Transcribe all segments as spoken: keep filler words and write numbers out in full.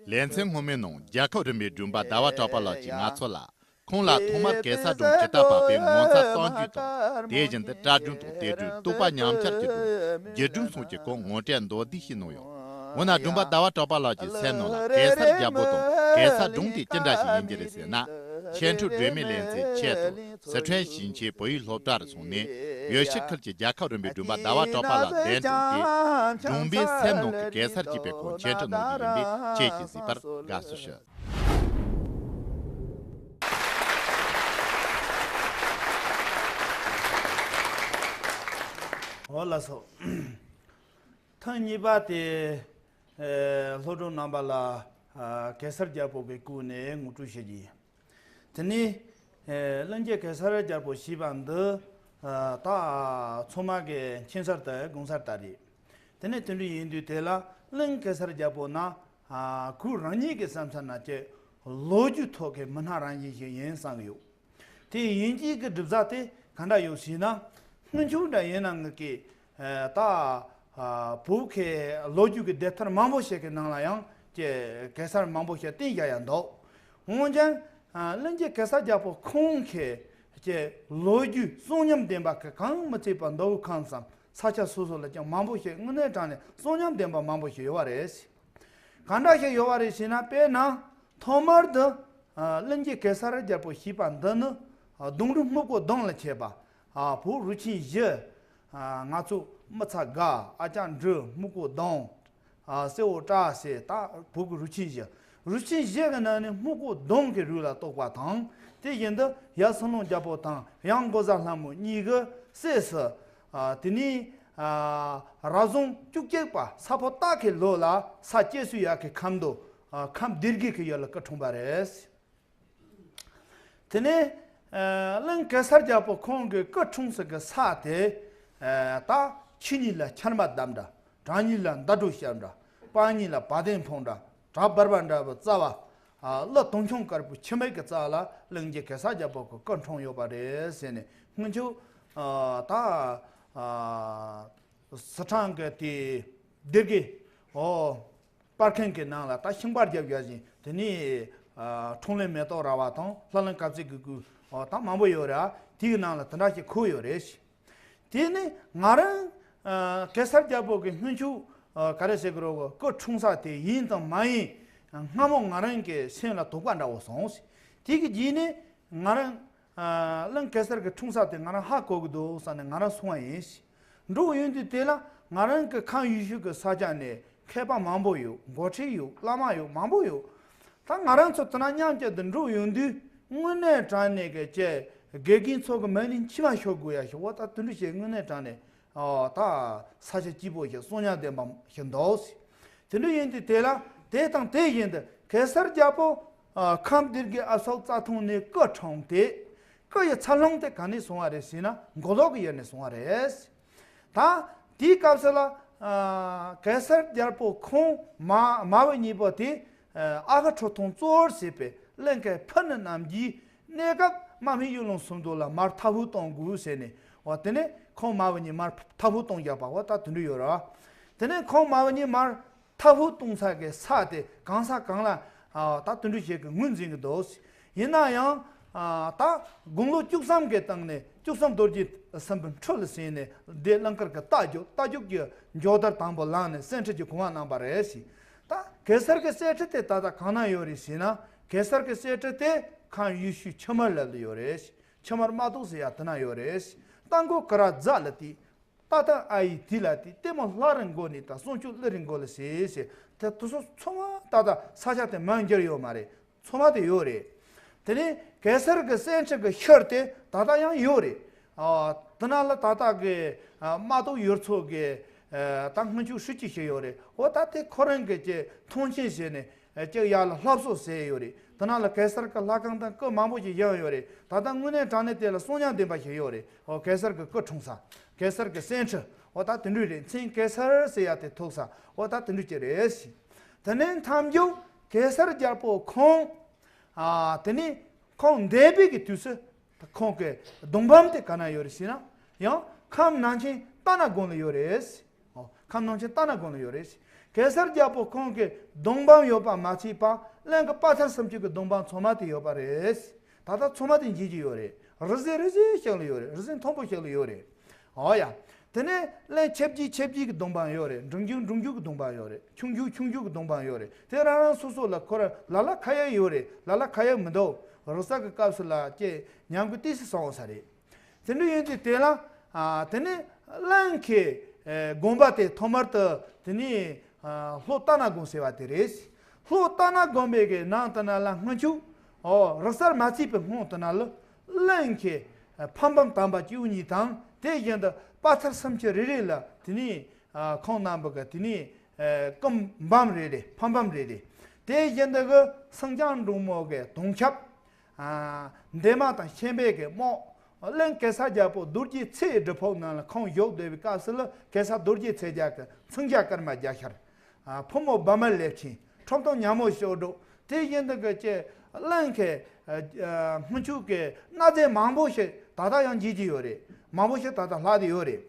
ལེ་ཚན་སྔོན་མའི་ནང་རྒྱལ་ཁབ་རིམ་པའི་སྒྲོན་པ་ཟླ་བ་གྲགས་པ་ལགས་ཀྱིས་ང་ཚོ་ལ། ཁོང་ལ་ཐོག་མར་གེ་སར་སྒྲུང་ཇི་ལྟར་བབས་པའི་ངོ་མཚར་གཏམ་རྒྱུད་དང་། དེ་བཞིན་དུ་གྲྭ་སྒྲུང་དང་དེབ་སྒྲུང་བསྟོད་པ་ཉམས་འཆར་གྱི་སྒྲུང་། རྒྱུད་སྒྲུང་སོགས་ཀྱི་སྐོར་ངོ་སྤྲོད་མདོར་བསྡུས་ཤིག་གནང་ཡོད། འོ་ན་སྒྲུང་པ་ཟླ་བ་གྲགས་པ་ལགས་ཀྱི་སེམས་ནང་ལ་གེ་སར་རྒྱལ་པོ་དང་གེ་སར་སྒྲུང་དེ་ཅི་འདྲ་ཞིག་ཡིན་གྱི་རེད་ཟེར་ན། ཆེས་མཐོའི་སྒྲོན་མེ་ལེ་ཚན་ཆེད་དུ་སི་ཁྲོན་ཞིང་ཆེན་བོད་ཡིག་སློབ་གྲྭ་རུ་སོང་ནས། ཡུལ་ཕྱོགས་ཁུལ་གྱི་རྒྱལ་ཁབ་རིམ་པའི་སྒྲོན་པ་ཟླ་བ་གྲགས་པ་ལགས་གདན་དྲངས་ཏེ། སྒྲུང་པའི་སེམས་ནང་གི་གེ་སར་ཅེས་པའི་སྐོར་འཆད་ཁྲིད་གནང་རྒྱུ་ཡིན་པས་ཁྱེད་ཀྱིས་གཟིགས་པར་དགའ་བསུ་ཞུ། འོ་ལགས་སོ། ཐེངས་གཉིས་པ་དེ། ཨེ། སློབ་གྲོགས་རྣམ་པ་ལ། ཨ། གེ་སར་རྒྱལ་པོ་གི་སྐོར་ནས་ངོ་སྤྲོད་བྱེད་ཀྱི་ཡིན། དེ་ནས། ཨེ། གླིང་རྗེ་གེ་སར་རྒྱལ་པོ་ཞེས་པ་འདི། ཨ། ད་ཚང་མ་གིས་མཁྱེན་གསལ་དང་དགོངས་གསལ་ལྟར་རེད། དེ་ནས་དེ་འདྲ་ཡིན་དུས་དེ་ལ་གླིང་གེ་སར་རྒྱལ་པོ་ན། ཨ། ཁོ་རང་ཉིད་ཀྱི་བསམ་འཆར་ནང་བཅས་ལོ་རྒྱུས་ཐོག་གི་མི་སྣ་རང་བཞིན་ཞིག་ཡིན་བསམ་གྱི་ཡོད། དེ་ཡིན་གཅིག་གི་གྲུབ་རྩ་དེ་ག་འདྲ་ཡོད་ཟེར་ན། སྔོན་ཆད་འདྲ་ཡིན་ན་ངེད་ཀྱི། ཨ། ད། ཨ། བོད་ཀྱི་ལོ་རྒྱུས་ཀྱི་དེབ་ཐེར་མང་པོ་ཞིག་གི་ནང་ལ་ཡང་ཀྱེ་གེ་སར་མང་པོ་ཞིག་བསྟན་བཞག་ཡ་འདུག། འོན་ཀྱང་། ཨ། གླིང་རྗེ་གེ་སར་རྒྱལ་པོ་ཁོང་གི་ཀྱེ་ལོ་རྒྱུས་གསུང་ཉམས་ལྡན་པ་གང་མི་ཚད་པ་མདོ་དབུས་ཁམས་སམ་ས་ཆ་སོ་སོ་ལ་ཀྱང་མང་པོ་ཞིག་དངོས་གནས་དྲང་ནས་གསུང་ཉམས་ལྡན་པ་མང་པོ་ཞིག་ཡོད་པ་རེད། གང་འདྲ་ཞིག་ཡོད་པ་རེད་ཟེར་ན། དཔེར་ན། ཐོག་མར་དུ། ཨ། གླིང་རྗེ་གེ་སར་རྒྱལ་པོ་ཞེས་པ་འདི་ནི། ཨ། གདུང་རུ་སྨུག་པོ་ལྡོང་ལ་བྱས་པ། ཨ། བོད་རུ་ཆེན་བཞི། ཨ། ང་ཚོ་མི་ཚ་དགའ། ཨ་ཅག་འབྲི། སྨུག་པོ་ལྡོང་། ཨ། སེ་འོ་བཀྲ་ཟེར་ད་བོད་ཀྱི་རུ་ཆེན་བཞི། རུ་ཆེན་བཞི་གི་ནང་ནས་སྨུག་པོ་ལྡོང་གི་རུ་ལ་གཏོགས་པ་དང་། དེ་བཞིན་དུ་ཡབ་སྲིན་ལོང་རྒྱལ་པོ་དང་ཡང་འགོག་བཟའ་ལྷ་མོ་གཉིས་ཀྱི་སྲས་སུ། ཨ། དེ་ནས། ཨ། རབ་བྱུང་བཅུ་གཅིག་པ་ས་ཕོ་སྟག་གི་ལོ་ལ་ས་སྐྱེ་སུ་ཡག་གི་ཁམས་དུ། ཨ། ཁམས་སྡེ་དགེ་གི་ཡུལ་ལ་སྐུ་འཁྲུངས་པ་རེད། དེ་ནས། ཨ། གླིང་གེ་སར་རྒྱལ་པོ་ཁོང་གི་སྐུ་འཁྲུངས་ས་གི་ས་དེ། ཨ། ད་ཆུ་གཉིས་ལ་ཆར་མ་བརྡབས་འདྲ། བྲག་གཉིས་ལ་མདའ་སྒྲོ་བཤམས་འདྲ། སྤང་གཉིས་ལ་བ་དན་འཕངས་འདྲ། བྲག་འབར་བ་འདྲ་བའི་རྩ་བ། ཨ། ཀླུ་དུང་སྐྱོང་དཀར་པོའི་ཁྱི་མིག་གི་རྩ་ལ་གླིང་རྗེ་གེ་སར་རྒྱལ་པོ་གི་སྐུ་འཁྲུངས་ཡོད་པ་རེད་ཟེར་ནས་སྔོན་ཆད། ཨ། ད། ཨ། སི་ཁྲོན་གི་དེ་སྡེ་དགེ། འོ། པར་མཁན་གྱི་ནང་ལ་ད་ཤིང་པར་རྒྱབ་ཡོད་ཅིང་། དེ་ནས། ཨ། འཁྲུངས་ལྷ་མེ་ཏོག་ར་བ་དང་ལྷ་གླིང་དཀར་རྩེ་གི་སྐུ། འོ། ད་མང་པོ་ཡོད་རེད། དེའི་ནང་ལ་དེ་འདྲ་ཞིག་འཁོད་ཡོད་རེད། དེ་ནས་ང་རང་། ཨ། གེ་སར་རྒྱལ་པོ་གི་སྔོན་ཆད། ཨ། ག་རེ་ཟེར་གི་རེད། སྐུ་འཁྲུངས་ས་དེ་ཡིན་དང་མ་ཡིན། སྔ་མོ་ང་རང་གི་སེམས་ལ་དོགས་པ་འདྲ་བོ་སོང་། དེ་གི་རྗེས་ནས་ང་རང་། ཨ། གླིང་གེ་སར་གྱི་འཁྲུངས་ས་དེ་ང་རང་ཧ་གོ་གི་འདུག་བསམ་ནས་ང་རང་སོང་བ་ཡིན། འགྲོ་ཡོང་དུས་དེ་ལ་ང་རང་གི་ཁམས་ཡུལ་ཤུལ་གྱི་ས་ཆ་ནས་མཁས་པ་མང་པོ་ཡོད། འགོ་ཁྲིད་ཡོད། བླ་མ་ཡོད། མང་པོ་ཡོད། ད་ང་རང་ཚོ་དེ་ན་མཉམ་བཅར་དུ་འགྲོ་ཡོང་དུས་དངོས་གནས་དྲང་གནས་ཀྱི་ཀྱེ་དགེ་རྒན་ཚོ་གི་མ་ཎི་མཆིལ་མ་ཤོར་དགོས་ཡ་ཞིག། འོ། ད་དེ་འདྲ་ཞིག་དངོས་གནས་དྲང་གནས། ཨ། ད་ས་ཆ་སྐྱིད་པོ་ཞིག་གསུང་ཉམས་ལྡན་པ་ཞིག་འདུག། དེ་འདྲ་ཡིན་དུས་དེ་ལ་དེ་དང་དེ་བཞིན་དུ་གེ་སར་རྒྱལ་པོ། ཨ། ཁམས་སྡེ་དགེ་ཨ་སོག་རྩྭ་ཐང་ནས་སྐུ་འཁྲུངས་ཏེ། སྐུ་ཡི་འཚར་ལོངས་དེ་ག་ནས་སོང་བ་རེད་ཟེར་ན། མགོ་ལོག་གི་ཡུལ་ནས་སོང་བ་རེད། ད་དེའི་སྐབས་སུ་ལ། ཨ། གེ་སར་རྒྱལ་པོ་ཁོང་མ་མ་བུ་གཉིས་པོ་དེ། ཨ། ཨ་ཁུ་ཁྲོ་ཐུང་གཙོ་བོར་བྱས་པའི་གླིང་གི་ཕུ་ནུ་རྣམས་ཀྱིས་གནས་སྐབས་དམག་མི་གཡུ་ལུང་སུམ་མདོ་ལ་མར་ཐབ་ཕུ་གཏོང་དགོས་ཟེར་ནས། འོ། དེ་ནས་ཁོང་མ་བུ་གཉིས་མར་ཐབ་ཕུ་གཏོང་བཞག་པ། འོ། ད་དེ་འདྲ་ཡོད་རེད། དེ་ནས་ཁོང་མ་བུ་གཉིས་མར་ཐབ་ཕུ་གཏོང་ས་གི་ས་དེ་གང་ས་གང་ལ། ཨ། ད་དེ་འདྲ་ཞིག་གི་ངོས་འཛིན་གྱི་འདུག། ཡིན་ན་ཡང་། ཨ། ད་དགུང་ལོ་བཅུ་གསུམ་གྱི་སྟེང་ནས་བཅུ་གསུམ་རྡོ་རྗེ་སེམས་དཔའི་འཕྲུལ་ཟེར་ནས་འདི་གླིང་དཀར་གྱི་རྟ་རྒྱུག། རྟ་རྒྱུག་གི་མགྱོགས་དར་དང་པོ་ལངས་ནས་གསེར་ཁྲི་གི་གོ་འཕང་བླངས་པ་རེད་ཟེར། ད་གེ་སར་གྱི་གསེར་ཁྲི་དེ་ད་ལྟ་གང་ན་ཡོད་རེད་ཟེར་ན། གེ་སར་གྱི་གསེར་ཁྲི་དེ་ཁམས་ཡུལ་ཤུལ་ཆུ་དམར་ལ་ཡོད་རེད། ཆུ་དམར་རྨ་ཏོག་ཟེར་ཡ་དེ་ན་ཡོད་རེད། རྟ་མགོ་ཀ་ར་རྫ་ལ་དེ། རྟ་དང་ཨ་ཡི་དེ་ལ་དེ། ལྟད་མོ་ལྷ་རི་མགོ་ནས་ད་གསུང་ཆོས་ཀླུ་རི་མགོ་ལ་ཟེར་ཟེར། དེ་དེ་ཚོ་ཚང་མ་ད་ལྟ་ས་ཆ་དེ་མར་འགྱུར་ཡོད་མ་རེད། ཚང་མ་དེ་ཡོད་རེད། དེ་ནས་གེ་སར་གྱི་གསེར་ཁྲི་གི་ཤུལ་དེ་ད་ལྟ་ཡང་ཡོད་རེད། ཨ། དེ་ན་ལ་ད་ལྟ་གི། ཨ། རྨ་ཏོག་ཡུལ་ཚོ་གི། ཨ། ད་སྔོན་ཆད་ཧྲུའུ་ཅི་ཞིག་ཡོད་རེད། འོ། ད་དེ་ཁོ་རང་གི་ཀྱེ་མཐོང་ཆེན་བྱས་ནས། ཨ། ཅིག་ཡར་ལ་ལྷ་བཟོ་ཟེར་ཡོད་རེད། དེ་ན་ལ་གེ་སར་གྱི་ལྷ་ཁང་དང་སྐུ་མང་པོ་ཞིག་བཞེངས་ཡོད་རེད། ད་ལྟ་དངོས་གནས་དྲང་གནས་དེ་ལ་གསུང་ཉམས་ལྡན་པ་ཞིག་ཡོད་རེད། འོ། གེ་སར་གྱི་སྐུ་འཁྲུངས་ས། གེ་སར་གྱི་གསེར་ཁྲི། འོ། ད་དེ་འདྲ་རེད། མཚན་གེ་སར་ཟེར་ཡ་དེ་ཐོགས་ས། འོ། ད་དེ་འདྲ་ཅིག་རེད་ཟེར། དེ་ནས་མཐའ་མཇུག་གེ་སར་རྒྱལ་པོ་ཁོང་། ཨ། དེ་ནས་ཁོང་འདས་པའི་གི་དུས་སུ་ཁོང་གི་གདུང་པ་དེ་ག་ན་ཡོད་རེད་ཟེར་ན། ཡང་ཁམས་ནང་ཆེན་རྟ་ནག་དགོན་ལ་ཡོད་རེད་ཟེར། འོ། ཁམས་ནང་ཆེན་སྟག་སྣ་དགོན་ལ་ཡོད་རེད། གེ་སར་རྒྱལ་པོ་ཁོང་གི་གདུང་འབུམ་ཡོད་པ་མ་ཚད་པ་གླིང་གི་དཔའ་ཐར་སུམ་ཅུ་གི་གདུང་འབུམ་ཚང་མ་དེ་ཡོད་པ་རེད། ད་ལྟ་ཚང་མ་དེ་མཇལ་རྒྱུ་ཡོད་རེད། རི་གཟིངས་རི་གཟིངས་ཞིག་ལ་ཡོད་རེད། རི་གཟིངས་མཐོན་པོ་ཞིག་ལ་ཡོད་རེད། འོ་ཡ། དེ་ནས་གླིང་ཆེ་བརྒྱད་ཆེ་བརྒྱད་ཀྱི་གདུང་འབུམ་ཡོད་རེད། འབྲིང་རྒྱུད་འབྲིང་རྒྱུད་ཀྱི་གདུང་འབུམ་ཡོད་རེད། ཆུང་རྒྱུད་ཆུང་རྒྱུད་ཀྱི་གདུང་འབུམ་ཡོད་རེད། དེ་རང་རང་སོ་སོ་ལ་ཁོ་ར་ལ་ལ་ཁ་ཡ་ཡོད་རེད། ལ་ལ་ཁ་ཡ་མི་འདུག་རུ་ས་གི་སྐབས་སུ་ལ་ཀྱེ་ཉམས་གི་ཏི་སི་སོང་ས་རེད། དེ་འདྲ་ཡིན་དུས་དེ་ལ་ཨ་དེ་ནས་གླིང་གི་ཨེ་དགོན་པ་དེ་ཐོག་མར་དུ་དེ་ནས་ཨ་ལྷོ་སྟག་སྣ་དགོན་ཟེར་བ་དེ་རེད། ལྷོ་སྟག་སྣ་དགོན་པའི་གི་ནང་དུ་ན་ལ་སྔོན་ཆུ་ཨོ་རུ་སར་མ་བརྩིས་པའི་སྔོན་དུ་ན་ལ་གླིང་གི་ཨ་ཕ་འབུམ་དམ་པ་བཅུ་གཉིས་དང་དེ་བཞིན་དུ་དཔའ་ཐར་སུམ་ཅུ་རེ་རེ་ལ་དེ་ནས་ཨ་ཁོང་རྣམ་པ་གི་དེ་ནས་ཨ་སྐུ་འབུམ་རེ་རེ་ཕ་འབུམ་རེ་རེ། དེ་བཞིན་དུ་གི་སེང་ལྕམ་འབྲུག་མོ་གི་གདུང་ཆབ། ཨ་འདན་མ་དང་ཤན་པའི་གི་རྨོག་གླིང་གེ་སར་རྒྱལ་པོ་རྡོ་རྗེ་ཚེ་སྒྲུབ་ཕུག་ནང་ལ་ཁོང་བཞུགས་སྡོད་པའི་སྐབས་སུ་ལ་གེ་སར་རྡོ་རྗེ་ཚེ་རྒྱལ་གྱི་མཚུངས་ཞྭ་སྐར་མ་བརྒྱ་ཤར། ཨ་ཕོ་མོ་བ་མ་ལེབ་ཆེན་ཁྲོམ་སྟོང་ཉ་མོ་ཤོག་སྒྲོག་དེ་བཞིན་དུ་གི་ཅེ་གླིང་གི་ཨ་ཨ་སྔོན་ཆུ་གི་གནའ་རྫས་མང་པོ་ཞིག་ད་ལྟ་ཡང་མཇལ་གྱི་ཡོད་རེད། མང་པོ་ཞིག་ད་ལྟ་ལྷག་བསྡད་ཡོད་རེད།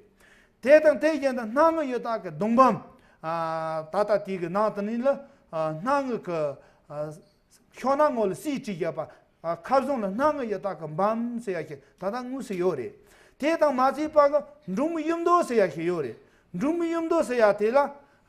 དེ་དང་དེ་བཞིན་དུ་སྣང་ངུ་ཡི་དྭགས་ཀྱི་གདུང་འབུམ་ཨ་ད་ལྟ་དེ་གི་ནང་དུ་ནི་ལ་ཨ་སྣང་ངུ་གི་ཨ་ཕྱོགས་ན་ངོ་ལ་སྲིད་བྲིས་བཞག་པ། ཨ་ཁ་བཟང་ལ་སྣང་ངུ་ཡི་དྭགས་ཀྱི་འབུམ་ཟེར་ཡ་ཞིག་ད་ལྟ་དངོས་སུ་ཡོད་རེད། དེ་དང་མ་ཚད་པ་གི་འབྲུག་མོ་གཡུ་མདོག་ཟེར་ཡ་ཞིག་ཡོད་རེད། འབྲུག་མོ་གཡུ་མདོག་ཟེར་ཡ་དེ་ལ་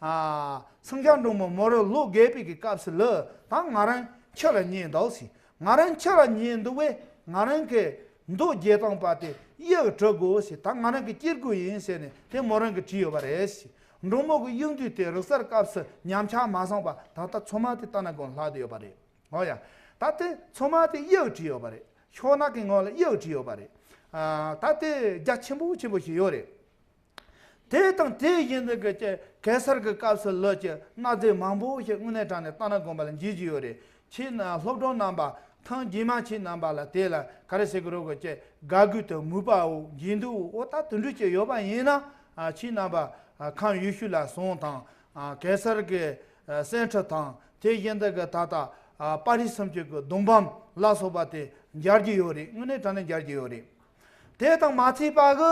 ཨ་སེང་ལྕམ་འབྲུག་མོ་མོ་རང་ལོ་རྒས་པའི་གི་སྐབས་སུ་ལ་ད་ང་རང་ཁྱི་ལ་ཉེ་འདུག་ཟེར། ང་རང་ཁྱི་ལ་ཉེ་འདུག་བས་ང་རང་གི་མདོག་རྒྱས་སྟངས་པ་དེ་གཡུ་གི་བྲི་དགོས་ཟེར། ད་ང་རང་གི་སྐྱེ་དགུ་ཡིན་ཟེར་ནས་དེ་མོ་རང་གི་བྲིས་ཡོད་པ་རེད་ཟེར། འབྲུག་མོ་གི་གཡུ་མདོག་དེ་རུ་སར་སྐབས་སུ་ཉམས་ཆག་མ་སོང་བ་ད་ལྟ་ཚང་མ་དེ་སྟག་སྣ་དགོན་ལྷག་བསྡད་ཡོད་པ་རེད། ཨོ་ཡ། ད་དེ་ཚང་མ་དེ་གཡུ་བྲིས་ཡོད་པ་རེད། ཤོག་ནག་གི་ངོས་ལ་གཡུ་བྲིས་ཡོད་པ་རེད། ཨ་ད་དེ་རྒྱ་ཆེན་པོ་ཆེན་པོ་ཞིག་ཡོད་རེད། དེ་དང་དེ་བཞིན་དུ་གི་ཅེ་གེ་སར་གི་སྐབས་སུ་ལོ་ཅེ་གནའ་རྫས་མང་པོ་ཞིག་དངོས་གནས་དྲང་ནས་སྟག་སྣ་དགོན་པ་ལ་མཇལ་རྒྱུ་ཡོད་རེད། ཁྱེད་རྣམ་སློབ་གྲོགས་རྣམ་པ་ཐེངས་རྗེས་མ་ཁྱེད་རྣམ་པ་ལ་དེ་ལ་ག་རེ་ཟེར་གི་རོ་གི་ཅེ་དགའ་དགོས་དང་མོས་པའོ་འགྱིང་འདུའོ་ད་དེ་འདྲ་ཅིག་ཡོད་པ་ཡིན་ན་ཨ་ཁྱེད་རྣམ་པ་ཨ་ཁམས་ཡུལ་ཤུལ་ལ་སོང་དང་། ཨ་གེ་སར་གྱི་ཨ་སེང་ཁྲི་དང་དེ་བཞིན་དུ་གི་ད་ལྟ་ཨ་དཔའ་རིས་སུམ་ཅུ་གི་གདུང་འབུམ་ལ་སོགས་པ་དེ་མཇལ་རྒྱུ་ཡོད་རེད། དངོས་གནས་དྲང་གནས་མཇལ་རྒྱུ་ཡོད་རེད། དེ་དང་མ་ཚད་པ་གི་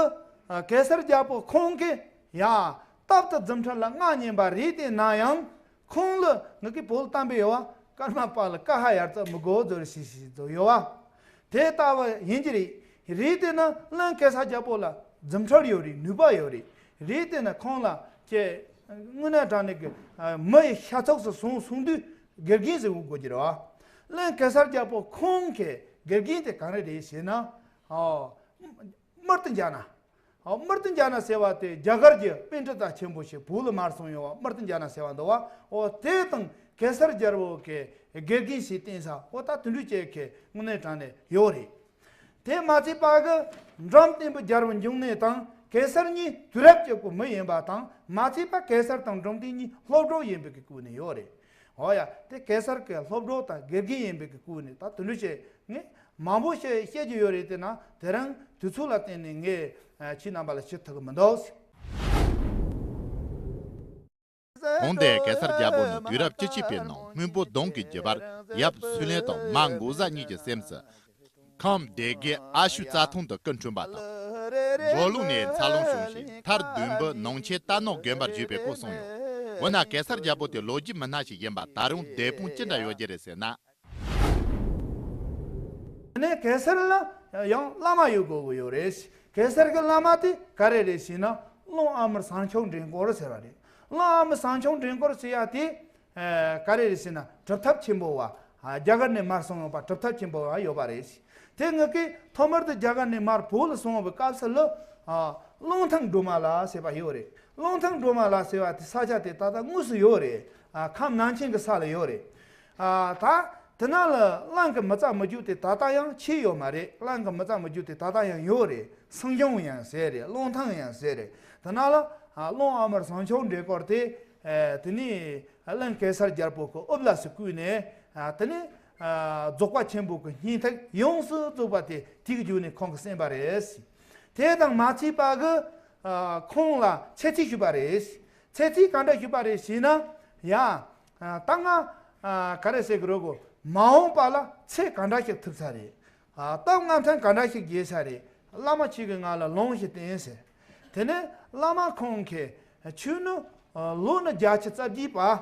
ཨ་གེ་སར་རྒྱལ་པོ་ཁོང་གིས་ཡང་སྟབས་དང་རྫུ་འཕྲུལ་ལ་མངའ་བརྙེས་པ་རེད། དེ་ན་ཡང་ཁོང་ལ་ངེད་ཀྱི་བོད་གཏམ་དཔེ་ཡོད་བ། སྐར་མ་པ་ལ་ཀ་ཧ་ཡར་ཙམ་མི་དགོས་ཟེར་ཞིག་ཞིག་ཟེར་ཡོད་བ། དེ་ལྟ་བུ་ཡིན་གྱི་རེད། རེད་དེ་ན་གླིང་གེ་སར་རྒྱལ་པོ་ལ་རྫུ་འཕྲུལ་ཡོད་རེད། ནུས་པ་ཡོད་རེད། རེད་དེ་ན་ཁོང་ལ་ཀྱེ་དངོས་གནས་དྲང་གནས་ཀྱི་ཨ་མི་ཡི་ཤ་ཚུགས་སུ་སོང་སོང་དུས་དགེ་རྒན་ཟེར་འུ་དགོས་ཀྱི་རེད་བ། གླིང་གེ་སར་རྒྱལ་པོ་ཁོང་གི་དགེ་རྒན་དེ་གང་རེད་རེད་ཟེར་ན། ཨོ། དམུར་དུ་འཇག་ན། ཨོ་དམུར་དུ་འཇག་ན་ཟེར་བ་དེ་རྒྱ་གར་གྱི་པཎྜི་ཏ་ཆེན་པོ་ཞིག་བོད་ལ་མར་སོང་ཡོད་བ། དམུར་དུ་འཇག་ན་ཟེར་བ་འདུག་བ། ཨོ་དེ་དང་གེ་སར་རྒྱལ་པོ་གི་དགེ་རྒན་ཞིག་བསྟེན་ས་ཨོ་ད་དེ་འདྲ་ཅིག་གི་དངོས་གནས་དྲང་གནས་ཡོད་རེད། དེ་མ་ཚད་པ་གི་འབྲོམ་སྟོན་པ་རྒྱལ་པོ་འབྱུང་གནས་དང་གེ་སར་གཉིས་དུས་རབས་གཅིག་པའི་མི་ཡིན་པ་དང་མ་ཚད་པ་གེ་སར་དང་འབྲོམ་སྟོན་གཉིས་སློབ་གྲོགས་ཡིན་པའི་གི་སྐུ་ནས་ཡོད་རེད། ཨོ་ཡ། དེ་གེ་སར་གྱི་སློབ་གྲོགས་དང་དགེ་རྒན་ཡིན་པའི་གི་སྐུ་ནས་ད་དེ་འདྲ་བྱས་ངས་མང་པོ་ཞིག་བཤད་རྒྱུ་ཡོད་རེད། དེ་ན་དེ་རིང་དུས་ཚོད་ལ་བརྟེན་ནས་ངས་ཨ་ཁྱེད་རྣམ་པ་ལ་བཤད་ཐུབ་ཀྱི་མི་འདུག་འོན་ཏེ་གེ་སར་རྒྱལ་པོ་ནི་དུས་རབས་བཅུ་གཅིག་པའི་ནང་སྔོན་པོ་ལྡོང་གི་རྒྱུད་པར་ཡབ་སུའུ་ལེན་དང་མ་འགོག་བཟའ་གཉིས་ཀྱི་སེམས་སུ། ཁམས་སྡེ་དགེ་ཨ་ཤུ་རྩྭ་ཐང་དུ་སྐུ་འཁྲུངས་པ་དང་། མགོ་ལུག་ནས་འཚར་ལོངས་བྱུང་ཞིང་མཐར་བདུན་པོ་ནང་ཆེན་རྟ་ནག་དགོན་པར་བཞུགས་པའི་སྐོར་གསུངས་ཡོད། འོ་ན་གེ་སར་རྒྱལ་པོ་དེ་ལོ་རྒྱུས་མི་སྣ་ཞིག་ཡིན་པ་ད་རུང་དེད་དཔོན་ཅི་འདྲ་ཡོད་ཀྱི་རེད་ཟེར་ན། དེ་ནས་གེ་སར་ལ་ཡང་བླ་མ་ཡོད་དགོས་ཀྱི་ཡོད་རེད། གེ་སར་གྱི་བླ་མ་དེ་ག་རེ་རེད་ཟེར་ན་ཀློང་ཨ་མར་ཟངས་ཆུང་འདྲེན་དཀར་ཟེར་བ་རེད། ཀློང་ཨ་མར་ཟངས་ཆུང་འདྲེན་དཀར་ཟེར་ཡ་དེ། ཨ་ག་རེ་རེད་ཟེར་ན་གྲུབ་ཐོབ་ཆེན་པོ་བ། ཨ་རྒྱ་གར་ནས་མར་སོང་ཡོད་པ་གྲུབ་ཐོབ་ཆེན་པོ་བ་ཡོད་པ་རེད། དེ་ངེད་ཀྱིས་ཐོག་མར་དུ་རྒྱ་གར་ནས་མར་བོད་ལ་སོང་བའི་སྐབས་སུ་ལ། ཨ་གླང་ཐང་སྒྲོལ་མ་ལ་ཟེར་བ་ཡོད་རེད། གླང་ཐང་སྒྲོལ་མ་ལ་ཟེར་བ་དེ་ས་ཆ་དེ་ད་ལྟ་དངོས་སུ་ཡོད་རེད། ཨ་ཁམས་ནང་ཆེན་གྱི་ས་ལ་ཡོད་རེད། ཨ་ད་དེ་ན་ལ་གླང་གི་མི་རྩ་མི་རྒྱུད་དེ་ད་ལྟ་ཡང་ཆད་ཡོད་མ་རེད། གླང་གི་མི་རྩ་མི་རྒྱུད་དེ་ད་ལྟ་ཡང་ཡོད་རེད། སེང་ལྕམ་ཡང་ཟེར་རེད། གླང་ཐང་ཡང་ཟེར་རེད། དེ་ན་ལ་ཨ་ཀློང་ཨ་མར་ཟངས་ཆུང་འདྲེན་དཀར་དེ། ཨ་དེ་ནས་གླིང་གེ་སར་རྒྱལ་པོ་གི་འོབས་ལ་སུ་བཀུག་ནས། ཨ་དེ་ནས་ཨ་རྫོགས་པ་ཆེན་པོ་གི་སྙིང་ཐིག་ཡོངས་སུ་རྫོགས་པ་དེ་དེ་གི་རྒྱུད་ནས་ཁོང་གིས་གསན་པ་རེད། དེ་དང་མ་ཚད་པ་གི་ཨ་ཁོང་ལ་ཚེ་ཚད་ཞུས་པ་རེད། ཚེ་ཚད་ག་འདྲ་ཞུས་པ་རེད་ཟེར་ན། ཡ། ཨ་ད་ང་ཨ་ག་རེ་ཟེར་གི་རོ་གོ། མ་འོངས་པ་ལ་ཚེ་ག་འདྲ་ཞིག་ཐུབ་ས་རེད། ཨ་སྟོབས་རྔམ་ཐང་ག་འདྲ་ཞིག་རྒྱས་ས་རེད། བླ་མ་ཁྱེད་ཀྱིས་ང་ལ་ལུང་ཞིག་བསྟན་ཟེར། དེ་ནས་བླ་མ་ཁོང་གིས་ ཆོས་ནི་ལོ་ནི་བརྒྱད་ཅུ་རྩ་བརྒྱད་པ།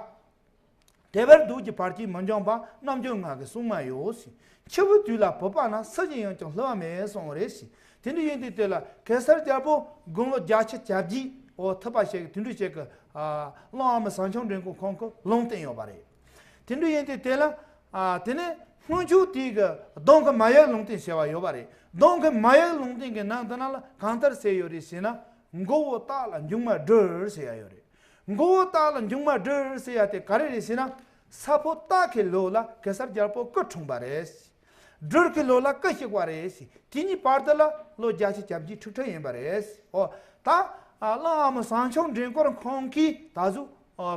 དེ་བར་སྡུག་གི་བར་གྱིས་མི་འབྱུང་བ་རྣལ་འབྱོར་ངག་གི་སྲུང་མ་ཡོད་ཟེར། འཆི་བའི་དུས་ལ་བུད་པ་ན་སུ་ཞིག་ཡིན་ཀྱང་བསླུ་བ་མེད་གསུངས་པ་རེད་ཟེར། དེ་འདྲ་ཡིན་དུས་དེ་ལ་གེ་སར་རྒྱལ་པོ་དགུང་ལོ་བརྒྱད་ཅུ་གྱ་བརྒྱད། འོ་ཐུབ་པ་ཞིག་གི་དུས་འགྲོ་ཞིག་གི་ཨ་གླང་ཨ་མ་ཟངས་ཆུང་འདྲེན་མགོ་ཁོང་གིས་ལུང་བསྟན་ཡོད་པ་རེད། དེ་འདྲ་ཡིན་དུས་དེ་ལ་ཨ་དེ་ནས་སྔོན་ཆད་དེ་གི་གདོང་གི་མ་ཡལ་ལུང་བསྟན་ཟེར་བ་ཡོད་པ་རེད། གདོང་གི་མ་ཡལ་ལུང་བསྟན་གྱི་ནང་དུ་ན་ལ་གང་ལྟར་ཟེར་ཡོད་རེད་ཟེར་ན། མགོ་བོ་སྟག་ལ་མཇུག་མ་སྦྲུལ་ཟེར་ཡ་ཡོད་རེད། མགོ་བོ་སྟག་ལ་མཇུག་མ་སྦྲུལ་ཟེར་ཡ་དེ་ག་རེ་རེད་ཟེར་ན། ས་ཕོ་སྟག་གི་ལོ་ལ་གེ་སར་རྒྱལ་པོ་སྐུ་འཁྲུངས་པ་རེད། སྦྲུལ་གྱི་ལོ་ལ་སྐུ་གཤེགས་པ་རེད། དེ་གཉིས་བར་དུ་ལ་ལོ་བརྒྱད་ཅུ་གྱ་བརྒྱད་ཁྲི་ཁྲི་ཡིན་པ་རེད། འོ་ད་གླང་ཨ་མ་ཟངས་ཆུང་འདྲེན་མགོ་ཁོང་གིས་ད་གཟོད་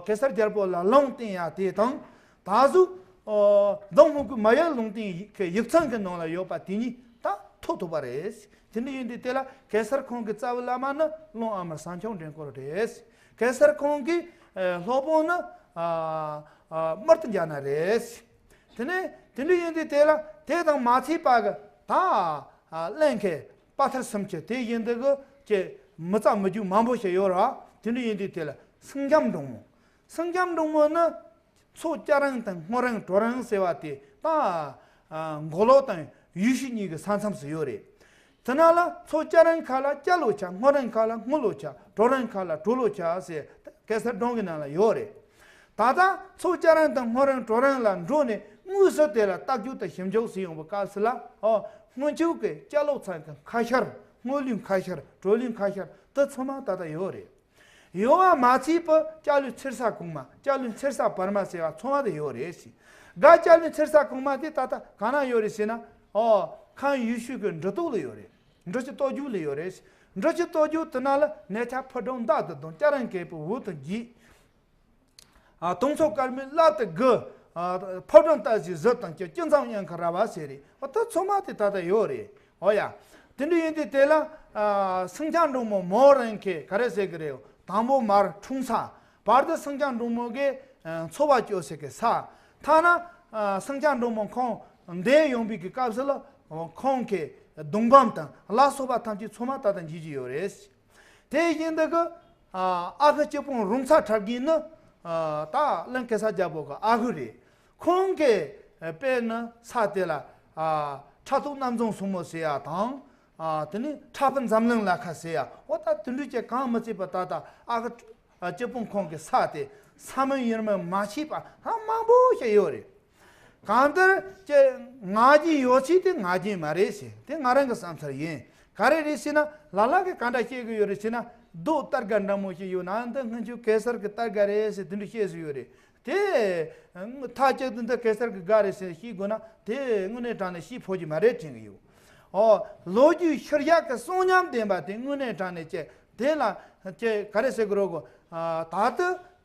གེ་སར་རྒྱལ་པོ་ལ་ལུང་བསྟན་ཡ་དེ་དང་། ད་གཟོད་གདོང་སྔོན་གྱི་མ་ཡལ་ལུང་བསྟན་གྱི་ཡིག་ཚང་གི་ནང་ལ་ཡོད་པ་དེ་གཉིས་ད་ཐོབ་ཐུབ་པ་རེད། དེ་འདྲ་ཡིན་དུས་དེ་ལ་གེ་སར་ཁོང་གི་རྩ་བའི་བླ་མ་ནི་གླང་ཨ་མ་ཟངས་ཆུང་འདྲེན་མགོ་རེད། གེ་སར་ཁོང་གི་སློབ་དཔོན་ནི་ཨ་ཨ་དམར་ཏི་ཛྙཱ་ན་རེད། དེ་ནས་དེ་འདྲ་ཡིན་དུས་དེ་ལ་དེ་དང་མ་ཚད་པ་གི་ད་གླིང་གི་དཔའ་ཐར་སུམ་ཅུ་དེ་ཡིན་དུས་གི་ཀྱི་མི་རྩ་མི་རྒྱུ་མང་པོ་ཞིག་ཡོད་ར། དེ་འདྲ་ཡིན་དུས་དེ་ལ་སེང་ལྕམ་འབྲུག་མོ། སེང་ལྕམ་འབྲུག་མོ་ནི་མཚོ་སྐྱ་རེངས་དང་སྔོ་རེངས་གྲོ་རེངས་ཟེར་བ་དེ་ད་མགོ་ལོག་དང་ཡུལ་ཤུལ་གཉིས་ཀྱི་ས་མཚམས་སུ་ཡོད་རེད། དེ་ན་ལ་མཚོ་སྐྱ་རེངས་ཁ་ལ་སྐྱ་ལོ་ཆགས། སྔོ་རེངས་ཁ་ལ་སྔོ་ལོ་ཆགས། གྲོ་རེངས་ཁ་ལ་གྲོ་ལོ་ཆགས་ཟེར་གེ་སར་སྒྲུང་གི་ནང་ལ་ཡོད་རེད། ད་ལྟ་མཚོ་སྐྱ་རེངས་དང་སྔོ་རེངས་གྲོ་རེངས་ལ་འགྲོ་ནས་དངོས་སུ་དེ་ལ་རྟ་རྒྱུག་དང་ཞིབ་འཇུག་ཟེར་ཡོང་བའི་སྐབས་སུ་ལ། ཨོ་སྔོན་ཆད་ཀྱི་སྐྱ་ལོ་ཚང་གི་ཁ་ཤར། སྔོ་ལོའི་ཁ་ཤར། གྲོ་ལོའི་ཁ་ཤར་དེ་ཚང་མ་ད་ལྟ་ཡོད་རེད། ཡོད་པ་མ་ཚད་པ་སྐྱ་ལོའི་ཚེར་ས་གོང་མ། སྐྱ་ལོའི་ཚེར་ས་བར་མ་ཟེར་བ་ཚང་མ་དེ་ཡོད་རེད་ཟེར། ག་སྐྱ་ལོའི་ཚེར་ས་གོང་མ་དེ་ད་ལྟ་ག་ན་ཡོད་རེད་ཟེར་ན། ཨོ་ཁམས་ཡུལ་ཤུལ་གྱི་འབྲི་སྟོད་ལ་ཡོད་རེད། འབྲི་ཆུ་སྟོད་རྒྱུད་ལ་ཡོད་རེད་ཟེར། འབྲི་ཆུ་སྟོད་རྒྱུད་དེ་ན་ལ་གནས་ཆ་ཕུ་འབྲུག་མདའ་དེ་དང་སྐྱ་རེངས་རྒད་པོའི་འུ་དང་བརྒྱད། ཨ་དུང་མཚོ་དཀར་མོའི་བླ་དེ་དགུ། ཨ་ཕོ་བྲང་སྟག་གཟིག་གཟིག་དང་སྐྱིད་སྐྱིད་མཚམས་གཡང་ཁ་ར་བ་ཟེར་རེད། ཨ་ད་ཚང་མ་དེ་ད་ལྟ་ཡོད་རེད། ཨོ་ཡ། དེ་འདྲ་ཡིན་དུས་དེ་ལ་ཨ་སེང་ལྕམ་འབྲུག་མོ་མོ་རང་གིས་ག་རེ་ཟེར་གི་རེད། དང་པོ་མར་འཁྲུངས་ས། བར་དུ་སེང་ལྕམ་འབྲུག་མོ་གིས་ཨ་འཚོ་བ་སྐྱོལ་ས་གི་ས། ཐ་ན་ཨ་སེང་ལྕམ་འབྲུག་མོ་ཁོང་འདས་ཡོང་བའི་གི་སྐབས་སུ་ལ་ཁོང་གི་གདུང་འབུམ་དང་ལ་སོགས་པ་ཐམས་ཅད་ཚང་མ་ད་ལྟ་མཇལ་རྒྱུ་ཡོད་རེད། དེ་བཞིན་དུ་གི་ཨ་ཨ་ཁུ་སྐྱིད་སྤུངས་རོང་ཚ་ཁྲ་རྒན་ནི་ཨ་ད་གླིང་གེ་སར་རྒྱལ་པོ་གི་ཨ་ཁུ་རེད། ཁོང་གི་དཔེར་ན་ས་དེ་ལ་ཨ་ཁྲ་ཐུག་གནམ་རྫོང་སྲུང་མོ་ཟེར་ཡ་དང་། ཨ་དེ་ནས་ཁྲ་ཕུ་འཛམ་གླིང་ལ་ཁ་ཟེར་ཡ། འོ་ད་དེ་འདྲ་ཅིག་གང་མི་བརྩིས་པ་ད་ལྟ་ཨ་ཁུ་སྐྱིད་སྤུངས་ཁོང་གི་ས་དེ་ས་མིང་ཡུལ་མིང་མ་ཤེས་པ་ཧ་མང་པོ་ཞིག་ཡོད་རེད། གང་ལྟར་ཀྱེ་ངག་རྒྱུན་ཡོད་ཚད་དེ་ངག་རྒྱུན་མ་རེད་ཟེར། དེ་ང་རང་གི་བསམ་ཚུལ་ཡིན། ག་རེ་རེད་ཟེར་ན། ལ་ལ་གིས་ག་འདྲ་བཤད་གི་ཡོད་རེད་ཟེར་ན། རྡོ་སྟར་ག་འདྲ་མོ་ཞིག་ཡོད་ན་འདི་སྔོན་ཆད་གེ་སར་གི་སྟར་ག་རེད་ཟེར་དེ་འདྲ་བཤད་སྲོལ་ཡོད་རེད། དེ་མཐའ་གཅིག་ཏུ་འདི་གེ་སར་གི་སྒ་རེད་ཟེར་བཤད་དགོས་ན་དེ་དངོས་གནས་དྲང་གནས་བཤད་ཕོད་ཀྱི་མ་རེད་དྲན་གི་ཡོད། ཨོ་ལོ་རྒྱུས་ཤུལ་བཞག་གི་གསུང་ཉམས་ལྡན་པ་དེ་དངོས་གནས་དྲང་གནས་ཀྱི་དེ་ལ་ཀྱེ་ག་རེ་ཟེར་གི་རེད་གོ། ད་ལྟ་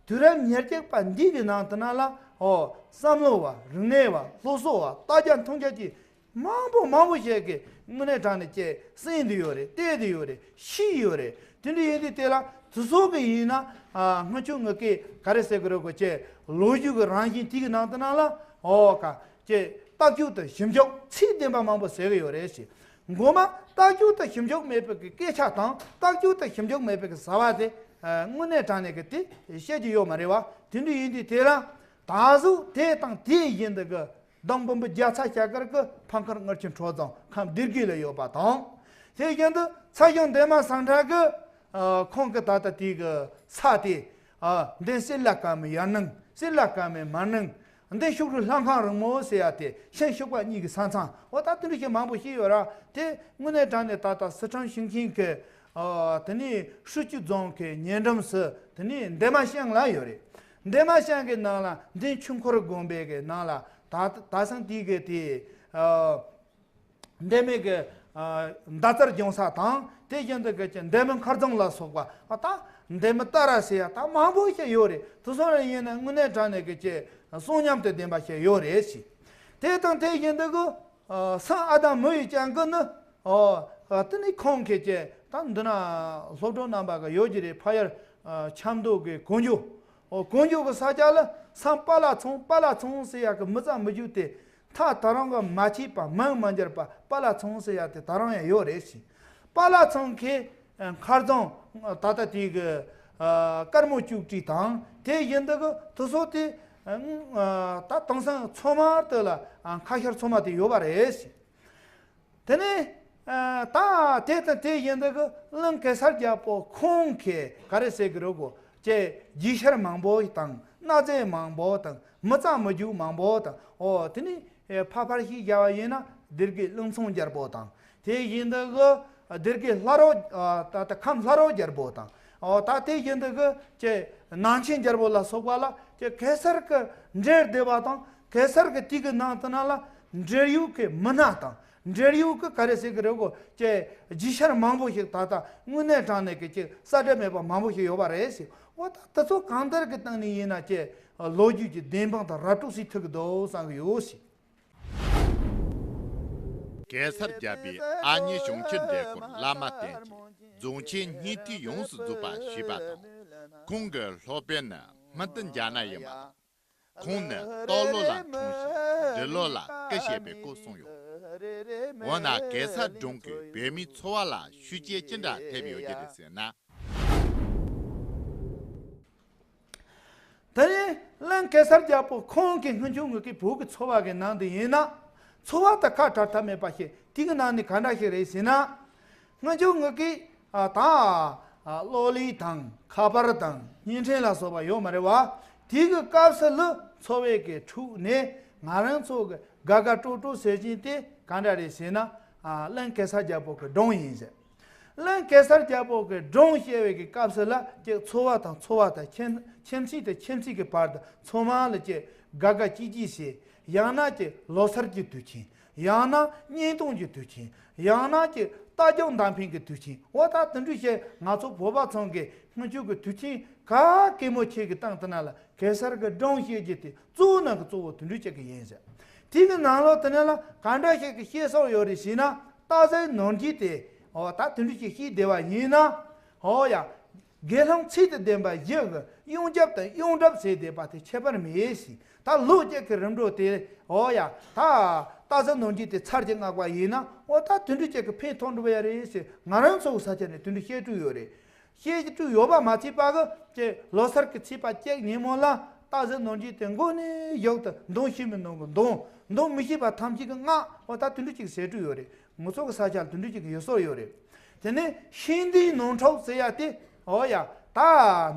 དུས་རབས་ཉེར་གཅིག་པ་འདི་གི་ནང་དུ་ན་ལ་ཨོ་བསམ་བློ་བ། རིག་གནས་བ། སློབ་གསོ་བ། ལྟ་རྒྱ་མཐོང་རྒྱ་ཀྱི་མང་པོ་མང་པོ་ཞིག་གིས་དངོས་གནས་དྲང་གནས་ཀྱི་གསན་དེ་ཡོད་རེད། བལྟས་དེ་ཡོད་རེད། ཤེས་ཡོད་རེད། དེ་འདྲ་ཡིན་དུས་དེ་ལ་དེ་ཚོ་གི་ཡིན་ན་ཨ་སྔོན་ཆད་ངི་གེ་ག་རེ་ཟེར་གི་རེད་གོ་ཀྱེ་ལོ་རྒྱུས་ཀྱི་རང་བཞིན་དེ་གི་ནང་དུ་ན་ལ་ཨོ་ཀ་ཀྱེ་བརྟག་དཔྱད་དང་ཞིབ་འཇུག་ཚད་ལྡན་པ་མང་པོ་ཟེར་གི་ཡོད་རེད་ཟེར། མགོ་མ་བརྟག་དཔྱད་དང་ཞིབ་འཇུག་མེད་པའི་གི་སྐད་ཆ་དང་བརྟག་དཔྱད་དང་ཞིབ་འཇུག་མེད་པའི་གི་བྱ་བ་དེ་ཨ་དངོས་གནས་དྲང་གནས་གི་དེ་བཤད་རྒྱུ་ཡོད་མ་རེད་བ། དེ་འདྲ་ཡིན་དུས་དེ་ལ་ད་གཟོད་དེ་དང་དེ་བཞིན་དུ་གི་གདོང་འབུམ་པ་བརྒྱ་ཚ་ཞལ་དཀར་གྱི་ཕམ་མཁར་དངུལ་ཆུ་ཁྲོ་རྫོང་ཁམས་སྡེ་དགུ་ལ་ཡོད་པ་དང་། དེ་བཞིན་དུ་ཚ་ཞང་འདན་མ་ཟངས་ཁྲ་གི་ཨ་ཁོང་གི་ད་ལྟ་དེ་གི་ས་དེ་ཨ་འདན་སེར་ལ་དཀར་མོའི་ཡར་གནང་། སེར་ལ་དཀར་མོའི་མར་གནང་། འདན་ཤུག་རུས་ལྷ་ཁང་རིང་མོ་ཟེར་ཡ་དེ་ཤིང་ཤུག་པ་གཉིས་ཀྱི་ས་མཚམས། འོ་ད་དེ་འདྲ་ཞིག་མང་པོ་ཞིག་ཡོད་ར། དེ་དངོས་གནས་དྲང་གནས་ད་ལྟ་སི་ཁྲོན་ཞིང་ཆེན་གྱི་ཨ་དེ་ནས་ཧྲུའུ་ཅི་རྫོང་གི་ཉེ་འགྲམ་སུ་དེ་ནས་འདན་མ་ཤང་ལ་ཡོད་རེད། འདན་མ་ཤང་གི་ནང་ལ་འདན་ཆོས་འཁོར་དགོན་པའི་གི་ནང་ལ་ད་ད་སང་དེ་གི་དེ་ཨ་འདན་མའི་གི་ཨ་མདའ་རྩལ་སྦྱོང་ས་དང་། དེ་བཞིན་དུ་གི་ཅི་འདན་མའི་མཁར་རྫོང་ལ་སོགས་པ། ཨ་ད་འདན་མའི་རྟ་ར་ཟེར་ཡ་ད་མང་པོ་ཞིག་ཡོད་རེད། དེ་ཚོ་ར་ཡིན་ན་དངོས་གནས་དྲང་གནས་གི་ཅི་གསུང་ཉམས་དང་ལྡན་པ་ཞིག་ཡོད་རེད་ཟེར། དེ་དང་དེ་བཞིན་དུ་གི་ཨ་སང་ཨ་དང་མི་ཡི་ལྕམ་གི་ནི། ཨོ། ཨ་དེ་ནི་ཁོང་གིས་ཀྱེ་ད་འདི་ན་སློབ་གྲོགས་རྣམ་པ་གི་ཡོད་ཀྱི་རེད། ཕ་ཡར་ཨ་ཆབ་མདོ་གི་གོ་འཇོ། ཨོ་གོ་འཇོ་གི་ས་ཆ་ལ་སང་པ་ལ་ཚང་པ་ལ་ཚང་ཟེར་ཡག་གི་མི་ཚང་མི་རྒྱུད་དེ་མཐའ་ད་རུང་གི་མ་ཆད་པ་མིང་མ་འགྱུར་བ་པ་ལ་ཚང་ཟེར་ཡག་དེ་ད་རུང་ཡང་ཡོད་རེད་ཟེར། པ་ལ་ཚང་གི་ཨ་མཁར་རྫོང་ད་ལྟ་དེ་གི་ ཨ་དཀར་མོ་བཅུ་དྲུག་དང་དེ་བཞིན་དུ་གི་དེ་ཚོ་དེ་ཨ་ད་དེང་སང་ཚང་མ་དེ་ལ་ཨ་ཁ་ཤར་ཚང་མ་དེ་ཡོད་པ་རེད། དེ་ནས་ཨ་ད་དེ་དང་དེ་བཞིན་དུ་གི་གླིང་གེ་སར་རྒྱལ་པོ་ཁོང་གིས་ག་རེ་ཟེར་གི་རེད་གོ། ཅེས་རྒྱུ་ཤར་མང་པོ་དང་གནའ་རྫས་མང་པོ་དང་མི་གཙང་མི་རྒྱུ་མང་པོ་དང་། ཨོ་དེ་ནས་ཨེ་ཕར་ཕར་ཞིག་བཞག་པ་ཡིན་ན་སྡེ་དགེ་གླིང་ཚང་རྒྱལ་པོ་དང་། དེ་བཞིན་དུ་གི་སྡེ་དགེ་ལྷ་རོ་ཨ་ད་ད་ཁམས་ལྷ་རོ་རྒྱལ་པོ་དང་། ཨོ་ད་དེ་བཞིན་དུ་གི་ཅེ་ནང་ཆེན་རྒྱལ་པོ་ལ་སོགས་པ་ལ་ཅེ་གེ་སར་གི་འདྲེར་བསྡད་པ་དང་གེ་སར་གི་དུས་ཀྱི་ནང་དུ་ན་ལ་འདྲེ་ཡུག་གི་མི་སྣ་དང་འདྲེ་ཡུག་གི་ག་རེ་ཟེར་གི་རེད་གོ། ཅེ་རྒྱུ་ཤར་མང་པོ་ཞིག་ད་ལྟ་དངོས་གནས་དྲང་གནས་ཀྱི་ཅེ་གསལ་བསྒྲགས་མེད་པ་མང་པོ་ཞིག་ཡོད་པ་རེད་ཟེར། འོ་ད་དེ་ཚོ་གང་ལྟར་གི་སྟེང་ནས་ཡིན་ན་ཅེ་ལོ་རྒྱུས་ཀྱི་བདེན་དཔང་དང་ར་སྤྲོད་སྲིད་ཐུབ་ཀྱི་འདུག་བསམ་གི་ཡོད་ཟེར། གེ་སར་རྒྱལ་པོས་ཨ་མྱེས་གཞུང་ཆེན་འདྲེ་སྐོར་བླ་མ་བསྟེན་ཅིང་རྫོང་ཆེན་སྙིང་ཐིག་ཡོངས་སུ་རྫོགས་པ་ཞུས་པ་དང་། ཁོང་གི་སློབ་དཔོན་ནི་སྨན་དུ་འཇག་ན་ཡིན་པ་དང་། ཁོང་ནི་སྟག་ལོ་ལ་འཁྲུངས་ཤིང་འབྲི་ལོ་ལ་སྐུ་གཤེགས་པའི་སྐོར་གསུངས་ཡོད། འོ་ན་གེ་སར་སྒྲུང་གིས་བོད་མིའི་འཚོ་བ་ལ་ཤུགས་རྐྱེན་ཅི་འདྲ་ཐེབས་ཡོད་ཀྱི་རེད་ཟེར་ན། དེ་ནས་གླིང་གེ་སར་རྒྱལ་པོ་ཁོང་གིས་སྔོན་བྱུང་ངུ་གི་བོད་ཀྱི་འཚོ་བ་གི་ནང་དུ་ཡིན་ན་འཚོ་བ་དེ་ཁ་བྲལ་ཐབས་མེད་པ་ཞིག་དེ་གི་ནང་ནས་ག་འདྲ་ཞིག་རེད་ཟེར་ན། སྔོན་བྱུང་ངུ་གི་ཨ་ད་ཨ་གློག་ཀླད་དང་ཁ་པར་དང་བརྙན་འཕྲིན་ལ་སོགས་པ་ཡོད་མ་རེད་བ། དེ་གི་སྐབས་སུ་ལུ་འཚོ་བའི་གི་ཕྲུག་ནས་ང་རང་ཚོ་གི་དགའ་དགའ་སྤྲོ་སྤྲོ་ཟེར་བཞིན་དེ་ག་འདྲ་རེད་ཟེར་ན། ཨ་གླིང་གེ་སར་རྒྱལ་པོ་གི་སྒྲུང་ཡིན་ཟེར། གླིང་གེ་སར་རྒྱལ་པོ་གི་སྒྲུང་བཤད་པའི་གི་སྐབས་སུ་ལ་ཀྱི་འཚོ་བ་དང་འཚོ་བ་དང་ཁྱིམ་ཁྱིམ་མཚེས་དང་ཁྱིམ་མཚེས་ཀྱི་བར་དུ་ཚང་མ་ལ་ཀྱི་དགའ་དགའ་སྐྱིད་སྐྱིད་བྱེད། ཡང་ན་ཀྱི་ལོ་སར་གྱི་དུས་ཆེན། ཡང་ན་གཉེན་སྟོན་གྱི་དུས་ཆེན། ཡང་ན་ཀྱི་རྟ་རྒྱུག་མདའ་འཕེན་གྱི་དུས་ཆེན། འོ་ད་དེ་འདྲ་བྱས་ང་ཚོ་བོད་པ་ཚང་གི་སྔོན་བྱུང་གི་དུས་ཆེན་ག་གེ་མོ་ཆེ་གི་སྟེང་དེ་ན་ལ་གེ་སར་གི་སྒྲུང་བཤད་རྒྱུ་དེ་གཙོ་བོ་ནང་གི་གཙོ་བོ་དེ་འདྲ་ཅིག་གི་ཡིན་ཟེར། དེ་གི་ནང་ལོགས་དེ་ན་ལ་ག་འདྲ་ཞིག་གི་བཤད་སྲོལ་ཡོད་རེད་ཟེར་ན། སྟག་གཟིག་ནོར་རྒྱས་དེ་འོ་ད་དེ་འདྲ་ཞིག་བཤད་བསྡད་པ་ཡིན་ན། འོ་ཡ། དགེ་སློང་ཚུལ་དང་ལྡན་པ་བཞི་གི་གཡོ་སྒྱུ་དང་གཡོ་འདྲེ་བྱས་བསྡད་པ་དེ་ཁྱད་པར་མེད་ཟེར། ད་ལོ་གཅིག་གི་རིམ་གྲོ་དེ་འོ་ཡ། ད་སྟག་གཟིག་ནོར་རྒྱས་དེ་ཚར་གཅིག་མངགས་པ་ཡིན་ན་འོ་ད་དེ་འདྲ་ཅིག་གི་ཕན་ཐོགས་འགྲོ་བ་ཡ་རེད་ཟེར། ང་རང་ཚོ་གི་ས་ཆ་ནས་དེ་འདྲ་བཤད་སྲོལ་ཡོད་རེད། བཤད་སྲོལ་ཡོད་པ་མ་ཚད་པ་གི་ཀྱེ་ལོ་སར་གྱི་ཚེས་པ་གཅིག་ཉིན་མོ་ལ་སྟག་གཟིག་ནོར་རྒྱས་དེ་མགོ་ནས་གཞུག་ཏུ་གདོན་ཤེས་མི་ནང་གི་གདོན། གདོན་མི་ཤེས་པ་ཐམས་ཅད་ཀྱི་སྔགས། འོ་ད་དེ་འདྲ་ཅིག་ཟེར་སྲོལ་ཡོད་རེད། ང་ཚོ་གི་ས་ཆར་དེ་འདྲ་ཅིག་ཡོད་སྲོལ་ཡོད་རེད། དེ་ནས་ཤིང་རྟའི་ནོར་འཕྲུལ་ཟེར་ཡ་དེ་འོ་ཡ། ད་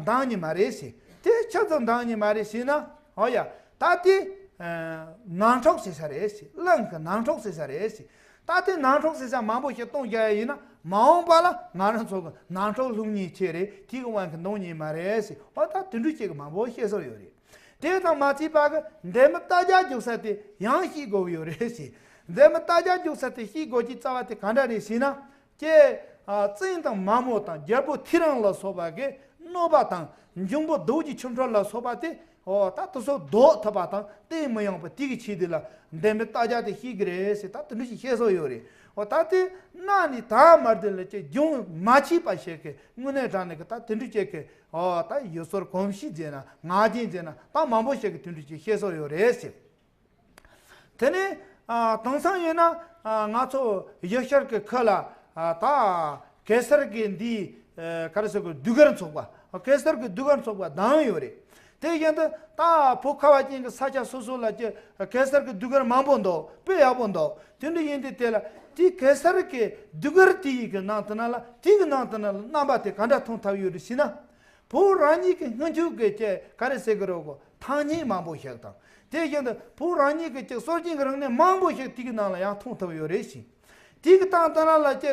འདང་ནི་མ་རེད་ཟེར། དེ་ཆི་ཙམ་འདང་ནི་མ་རེད་ཟེར་ན། འོ་ཡ། ད་དེ་ནང་འཁྲུག་ཟེར་ས་རེད་ཟེར། གླིང་གི་ནང་འཁྲུག་ཟེར་ས་རེད་ཟེར། ད་དེ་ནང་འཁྲུག་ཟེར་ས་མང་པོ་ཞིག་གཏོང་རྒྱུ་ཡིན་ན་མ་འོངས་པ་ལ་ང་རང་ཚོ་གི་ནང་འཁྲུག་སློང་ཉེན་ཆེ་རེད། དེ་གི་དབང་གིས་འདང་ཉེན་མ་རེད་ཟེར། འོ་ད་དེ་འདྲ་ཅིག་གི་མང་པོ་བཤད་སྲོལ་ཡོད་རེད། དེ་དང་མ་ཚད་པ་གི་འདན་མ་རྟ་རྒྱུག་ས་དེ་ཡང་ཤེས་དགོས་ཀྱི་ཡོད་རེད་ཟེར། འདན་མ་རྟ་རྒྱུག་ས་དེ་ཤེས་དགོས་ཀྱི་རྩ་བ་དེ་ག་འདྲ་རེད་ཟེར་ན། ཀྱེ། ཨ་བཙན་དང་མ་མོ་དང་རྒྱལ་པོ་ཐེའུ་རང་ལ་སོགས་པ་གི་གནོད་པ་དང་འབྱུང་པོ་རྡོ་རྗེ་ཆོ་འཕྲུལ་ལ་སོགས་པ་དེ་འོ་ད་དེ་ཚོ་བཟློག་ཐུབ་པ་དང་བསྟན་མི་ཡོང་བ་དེ་གི་ཆེད་དུ་ལ་འདན་མ་རྟ་རྒྱུག་དེ་ཤེས་ཀྱི་རེད་ཟེར། ད་དེ་འདྲ་ཞིག་བཤད་སྲོལ་ཡོད་རེད། འོ་ད་དེ་གནའ་ནས་ད་མར་དེ་ལ་ཀྱེ་རྒྱུན་མ་ཆད་པ་ཞིག་གི་དངོས་གནས་དྲང་གནས་ཀྱི་ད་དེ་འདྲ་ཅིག་གི་འོ་ད་ཡུལ་སྲོལ་གོམས་གཤིས་ཟེར་ན་ངག་རྒྱུན་ཟེར་ན་ད་མང་པོ་ཞིག་གི་དེ་འདྲ་ཅིག་བཤད་སྲོལ་ཡོད་རེད་ཟེར། དེ་ནས་ཨ་དེང་སང་ཡིན་ན་ཨ་ང་ཚོ་ཡུལ་ཤུལ་གྱི་ཁུལ་ལ་ཨ་ད་གེ་སར་གྱི་འདི་ཨ་ག་རེ་ཟེར་དགོས། ཟློས་གར་ཚོགས་པ། གེ་སར་གྱི་ཟློས་གར་ཚོགས་པ་དང་ཡོད་རེད། དེ་བཞིན་དུ་ད་བོད་ཁ་བ་ཅན་གྱི་ས་ཆ་སོ་སོ་ལ་ཀྱི་གེ་སར་གྱི་ཟློས་གར་མང་པོ་འདུག་དཔེ་ཡག་པོ་འདུག་དེ་འདྲ་ཡིན་དུས་དེ་ལ་དེ་གེ་སར་གྱི་ཟློས་གར་དེ་ཡི་གི་ནང་དུ་ན་ལ་དེ་གི་ནང་དུ་ན་ལ་རྣམ་པ་དེ་ག་འདྲ་མཐོང་ཐུབ་ཡོད་རེད་ཟེར་ན། བོད་རང་ཉིད་ཀྱི་སྔོན་བྱུང་གི་ཀྱི་ག་རེ་ཟེར་གི་རེད་གོ། ཐང་རྙེད་མང་པོ་ཞིག་དང་། དེ་བཞིན་དུ་བོད་རང་ཉིད་ཀྱི་ཀྱི་སྲོལ་རྒྱུན་གྱི་རིག་གནས་མང་པོ་ཞིག་དེ་གི་ནང་ལ་ཡང་མཐོང་ཐུབ་ཡོད་རེད་ཟེར། དེ་གི་སྟེང་དེ་ན་ལ་ཀྱི་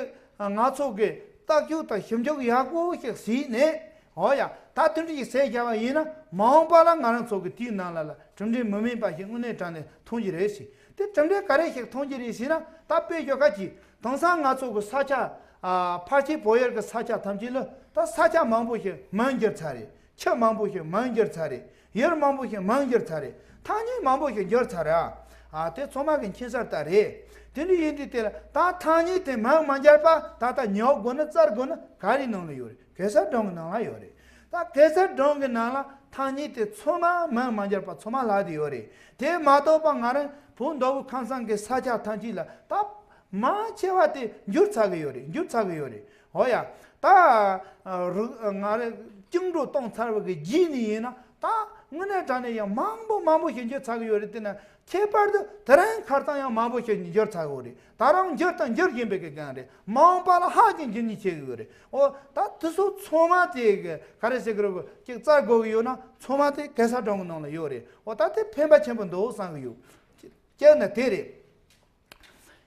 ང་ཚོ་གི་བརྟག་དཔྱད་དང་ཞིབ་འཇུག་ཡག་པོ་ཞིག་བྱས་ནས། འོ་ཡ། ད་དེ་འདྲ་ཞིག་བྱས་བཞག་པ་ཡིན་ན་མ་འོངས་པ་ལ་ང་རང་ཚོ་གི་དེའི་ནང་ལ་ལ་གྲུབ་འབྲས་མི་དམན་པ་ཞིག་དངོས་གནས་དྲང་གནས་མཐོང་གི་རེད་ཟེར། དེ་གྲུབ་འབྲས་ག་རེ་ཞིག་མཐོང་གི་རེད་ཟེར་ན། ད་དཔེ་ཞུ་ཁ་ཅིག་དེང་སང་ང་ཚོ་གི་ས་ཆ་ཨ་ཕལ་ཆེར་བོད་ཡུལ་གི་ས་ཆ་ཐམས་ཅད་ལ་ད་ས་ཆ་མང་པོ་ཞིག་མུན་གྱུར་ཚར་རེད། ཆུ་མང་པོ་ཞིག་མུན་གྱུར་ཚར་རེད། ཡུལ་མང་པོ་ཞིག་མུན་གྱུར་ཚར་རེད། ཐང་རྙེད་མང་པོ་ཞིག་འགྱུར་ཚར་རེད། ཨ་དེ་ཚང་མ་གི་མཁྱེན་གསལ་ལྟར་རེད། དེ་འདྲ་ཡིན་དུས་དེ་ལ་ད་ཐང་རྙེད་དེ་མུན་མ་འགྱུར་བ་ད་ལྟ་ཉོ་དགོས་ན་བཙལ་དགོས་ན་ག་རེ་ནང་ལ་ཡོད་རེད། གེ་སར་སྒྲུང་གི་ནང་ལ་ཡོད་རེད། ད་གེ་སར་སྒྲུང་གི་ནང་ལ་ཐང་རྙེད་དེ་ཚང་མ་མུན་མ་འགྱུར་བ་ཚང་མ་ལྷག་བསྡད་ཡོད་རེད། དེ་མ་གཏོགས་པ་ང་རང་བོད་མདོ་དབུས་ཁམས་གསུམ་གི་ས་ཆ་ཐམས་ཅད་ལ་ད་མང་ཆེ་བ་དེ་འགྱུར་ཚར་གི་ཡོད་རེད། འགྱུར་ཚར་གི་ཡོད་རེད། འོ་ཡ། ད་རུ་ང་རེ་ བཅིངས་འགྲོལ་བཏང་ཚར་བ་གི་རྗེས་ནས་ཡིན་ན། ད་དངོས་གནས་དྲང་གནས་ཡང་མང་པོ་མང་པོ་ཞིག་འགྱུར་ཚར་གི་ཡོད་རེད། དེ་ན་ཁྱད་པར་དུ་དེ་རིང་ཁ་སང་ཡང་མང་པོ་ཞིག་འགྱུར་ཚར་གི་ཡོད་རེད། ད་རུང་འགྱུར་དང་འགྱུར་བཞིན་པའི་གི་སྒང་རེད། མ་འོངས་པ་ལ་ཧ་ཅང་འགྱུར་ཉེན་ཆེ་གི་ཡོད་རེད། འོ་ད་དེ་ཚོ་ཚང་མ་དེ་གི་ག་རེ་ཟེར་གི་རེད། ཅིག་བཙལ་དགོས་གི་ཡོད་ན་ཚང་མ་དེ་གེ་སར་སྒྲུང་གི་ནང་ལ་ཡོད་རེད། འོ་ད་དེ་ཕན་པ་ཆེན་པོ་འདུག་བསམ་གི་ཡོད། སྤྱིར་ན་དེ་རེད།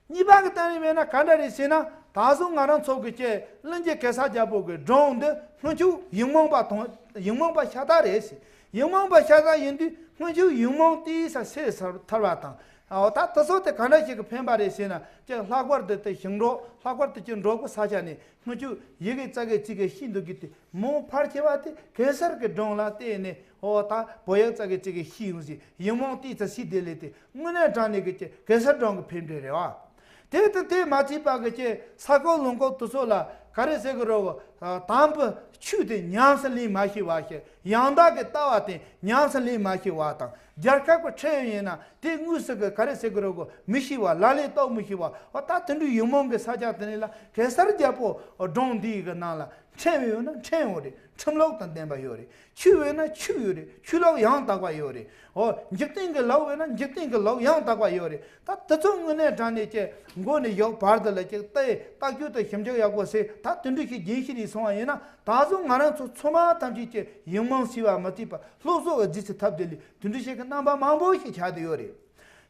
གཉིས་པ་གི་སྟེང་ནས་མེད་ན་ག་འདྲ་རེད་ཟེར་ན། ད་གཟོད་ང་རང་ཚོ་གི་ཀྱེ་གླིང་རྗེ་གེ་སར་རྒྱལ་པོ་གི་སྒྲུང་འདི་སྔོན་ཆད་ཡིག་རྨོངས་པ་དང་ཡིག་རྨོངས་པ་ཤ་སྟག་རེད་ཟེར། ཡིག་རྨོངས་པ་ཤ་སྟག་ཡིན་དུས་སྔོན་ཆད་ཡིག་རྨོངས་ཏོག་ཙམ་སེལ་ཚར་བ་དང་། འོ་ད་དེ་ཚོ་དེ་ག་འདྲ་ཞིག་གི་ཕན་པ་རེད་ཟེར་ན། ཀྱེ་ལྷག་པར་དུ་དེ་ཞིང་འབྲོག་ལྷག་པར་དུ་ཀྱེ་འབྲོག་པའི་ས་ཆ་ནས་སྔོན་ཆད་ཡི་གེ་ཙག་གེ་ཅིག་གི་ཤེས་འདུག་གི་དེ་མང་ཕལ་ཆེ་བ་དེ་གེ་སར་གི་སྒྲུང་ལ་བལྟས་ནས། འོ་ད་བོད་ཡིག་ཙག་གེ་ཅིག་གི་ཤེས་ཡོང་ཟེར། ཡིག་རྨོངས་ཏོག་ཙམ་སེལ་བསྡད་ལེ་དེ་དངོས་གནས་དྲང་གནས་ཀྱི་ཀྱེ་གེ་སར་སྒྲུང་གི་ཕན་འབྲས་རེད་བ། དེ་དང་དེ་མ་ཚད་པ་གི་ཀྱེ་ས་ཁུལ་ལུང་ཁུལ་དེ་ཚོ་ལ་ག་རེ་ཟེར་གི་རེད། དམ་པའི་ཆོས་དེ་ཉམས་སུ་ལེན་མ་ཤེས་པ་ཞིག་ཡང་དག་གི་ལྟ་བ་དེ་ཉམས་སུ་ལེན་མ་ཤེས་པ་དང་། རྒྱལ་ཁབ་ཀྱི་ཁྲིམས་ཡིན་ན་དེ་དངོས་སུ་གི་ག་རེ་ཟེར་གི་རེད། མི་ཤེས་པ། ལག་ལེན་བསྟར་མི་ཤེས་པ། འོ་ད་དེ་འདྲའི་ཡིག་རྨོངས་གི་ས་ཆ་དེ་ནས་ལ་གེ་སར་རྒྱལ་པོ་སྒྲུང་འདིའི་གི་ནང་ལ་ཁྲིམས་ཡོད་ན་ཁྲིམས་ཡོད་རེད། ཁྲིམས་ལུགས་དང་ལྡན་པ་ཡོད་རེད། ཆོས་ཡོད་ན་ཆོས་ཡོད་རེད། ཆོས་ལུགས་ཡང་དག་པ་ཡོད་རེད། འོ་འཇིག་རྟེན་གྱི་ལུགས་ཡོད་ན་འཇིག་རྟེན་གྱི་ལུགས་ཡང་དག་པ་ཡོད་རེད། ད་དེ་ཚོ་དངོས་གནས་དྲང་གནས་ཀྱི་མགོ་ནས་ཡོག་བར་དུ་ལ་ཅིག་ལྟ་ལྟ་སྐྱོང་དང་ཞིབ་འཇུག་ཡག་པོ་བྱས། ད་དེ་འདྲ་ཞིག་རྒྱུན་ཞིག་ནས་སོང་བ་ཡིན་ན། ད་གཟོད་ང་རང་ཚོ་ཚང་མ་ཐམས་ཅད་ཀྱི་ཡིག་རྨོངས་སེལ་བ་མ་ཚད་པ་སློབ་གསོ་གི་རྗེས་སུ་ཐེབས་བསྡད་ལས་དེ་འདྲ་ཞིག་གི་རྣམ་པ་མང་པོ་ཞིག་ཆགས་བསྡད་ཡོད་རེད།